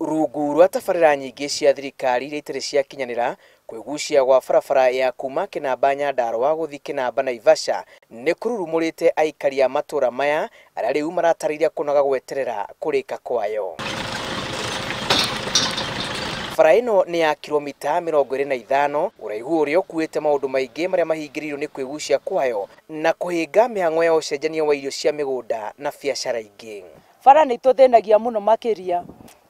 Rungu rwa tabarĩra nyingĩ cia thirikari iria itarĩ ciakinyanĩra, kwĩgucia gwa barabara ya kuma Kĩnamba Nyandarũa gũthiĩ Kĩnamba Naivasha nĩ kũrurumũrĩte aikari a matũra maya arĩa rĩu maratarĩria kũnoga gweterera kũrĩka kwayo. Bara ĩno nĩ ya kilomita 25 ũraihu ũrĩa ũkuĩte maũndũ maingĩ marĩa mahingĩrĩirio nĩ kwĩgucia kwayo na kũhĩnga mĩhang'o ya ũcenjania wa irio cia mĩgũnda na biacara ingĩ. Bara nĩ itũthĩnagia mũno makĩria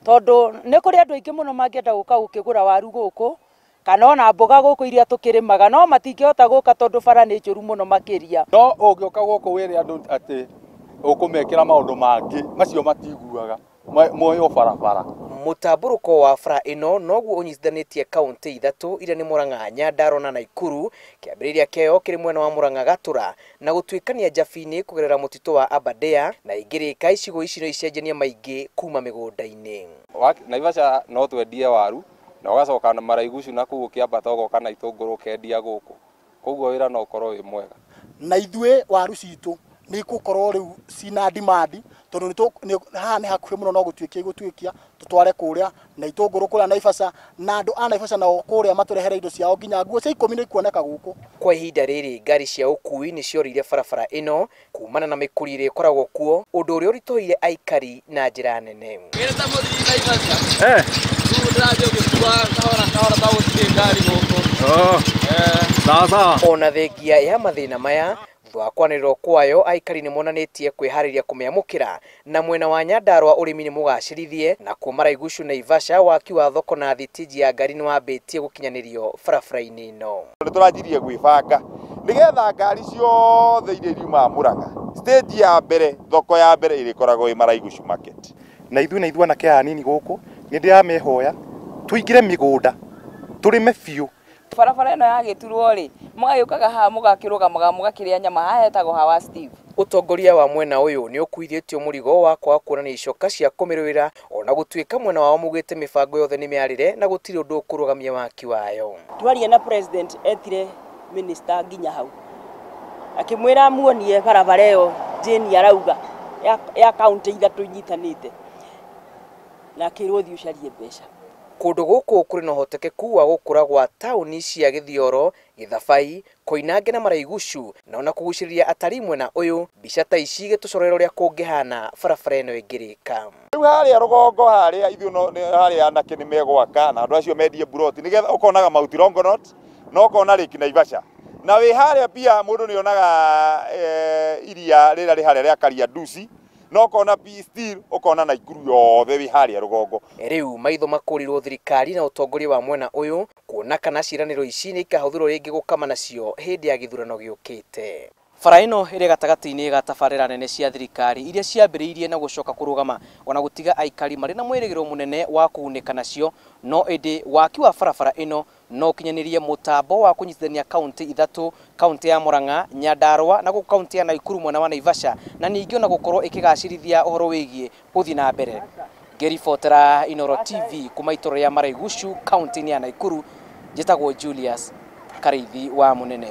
tondũ nĩ kũrĩ andũ aingĩ mũno mangĩenda gũka gũkĩgũra waru gũkũ kana ona mboga gũkũ iria tũkĩrĩmaga no matingĩhota gũka tondũ bara nĩ njũru mũno makĩria. No ũngĩũka gũkũ wĩre andũ atĩ ũkũmekĩra maũndũ mangĩ macio matiguaga moyo barabara. Mũtambũrũko wa bara ĩno noguo ũnyitithanĩtie kaunti ithatũ iria nĩ Murang'a, Nyandarua na Nakuru. Kĩambĩrĩria kĩayo kĩrĩ mwena wa Murang'a Gatũra na gũtuĩkania Njabini kũgerera mũtitũ wa Aberdare na ingĩrĩka icigo ici no icenjania maingĩ kuma mĩgũnda-inĩ. Naivasha no twendie waru na ũgacoka na Maraigucu na kũu ũkĩambata ũgoka na itũngũrũ ũkendia gũkũ, koguo wĩra no ũkorwo wĩ mwega. Na ithuĩ waru citũ nĩ igũkorwo rĩu cina demand tondũ haha nĩ hakuhĩ mũno no gũtuĩkia igũtuĩkia tũtware kũrĩa na itũngũrũ kũrĩa Naivasha na andũ a Naivasha nao kũrĩa matũrehere indo ciao nginya nguo cia 10 nĩ ikuoneka gũkũ. Kwa ihinda rĩrĩ ngari cia ũkui nĩ ciorĩire barabara ĩno kumana na mĩkuri ĩrĩa ĩkoragwo kuo, ũndũ ũrĩa ũritũhĩire aikari na njĩra nene. Ona thengia ya mathĩna maya thutha wa kwanĩrĩrwo kwayo aikari nĩ monanĩtie kwĩharĩria kũmĩamũkĩra na mwena wa Nyandarua ũrĩmi nĩ mũgacĩrithie na kuo Maraigucu Naivasha waki wa thoko na thitiji ya ngari nĩ wambĩtie gũkinyanĩrio barabara-inĩ ĩno. Nĩ tũranjirie gwĩbanga nĩgetha ngari ciothe iria iriumaga Murang'a stage ya mbere thoko ya mbere ĩrĩkoragwo ĩ Maraigucu market. Na ithuĩ anake anini gũkũ nĩ ndĩramehoya tũingĩre mĩgũnda tũrĩme biũ. Barabara ĩno yagĩturwo rĩ mũgagĩũkaga haha mũgakĩrũgamaga mũgakĩrĩa nyama haha hetagwo Hawa Steve. Ũtongoria wa mwena ũyũ nĩ ũkuithĩtio mũrigo wa kwaga kuonania icoka cia kũmĩrũĩra ona gũtuĩka mwena wao mugĩte mĩbango yothe nĩ mĩarĩre na gũtirĩ ũndũ ũkũrũgamia waki wayo. Twaria na president etire minister nginya hau akĩmwĩra muonie barabara ĩyo Jane arauga ya kaunti ithatũ inyitanĩte na akĩrwo thiĩ ũcarie mbeca. Kũndũ gũkũ kũrĩ na ũhotekeku wa gũkũra gwa taũni cia Gĩthioro, Gĩthabai, Koinange na Maraigucu na ona kũgucĩrĩria atarii mwena ũyũ. Mbica ta ici igĩtũcorera ũrĩa kũngĩhana barabara ĩno ĩngĩrĩka. Rĩu harĩa rũgongo harĩa ithuĩ harĩa anake nĩ megwaka na andũ acio mendie mburoti nĩgetha ũkonaga Mount Longonot na ũkona Lake Naivasha na wĩ harĩa pia mũndũ nĩonaga iria rĩrĩa rĩ harĩa rĩa Kariandusi no kona still ukona Nakuru yothe wi haria rugongo. Riu maitho makũrirwo thirikari na ũtongoria wa mwena ũyũ kuona kana ciĩranĩro ici nĩ ikahũthĩrwo rĩngĩ gũkama nacio hĩndĩ ya gĩthurano gĩũkĩte. Bara ĩno ĩrĩ gatagatĩ-inĩ ga tabarĩra nene cia thirikari iria ciambĩrĩirie na gũcoka kũrũgama ona gũtiga aikari marĩ na mwĩrĩgĩrĩro mũnene wa kũgunĩka nacio, no ĩndĩ waki wa barabara ĩno no ũkinyanĩrie mũtambo wa kũnyitithania kaunti ithatũ, kaunti ya Murang'a, Nyandarua na gũkũ kaunti ya Nakuru mwena wa Naivasha, na ningĩ ona gũkorwo ĩkĩgacĩrithia ũhoro wĩgiĩ gũthiĩ na mbere. Ngĩribotera Inooro TV kuma itũra rĩa Maraigucu kaunti-inĩ ya Nakuru, njĩtagwo Julius Karĩithi wa Mũnene.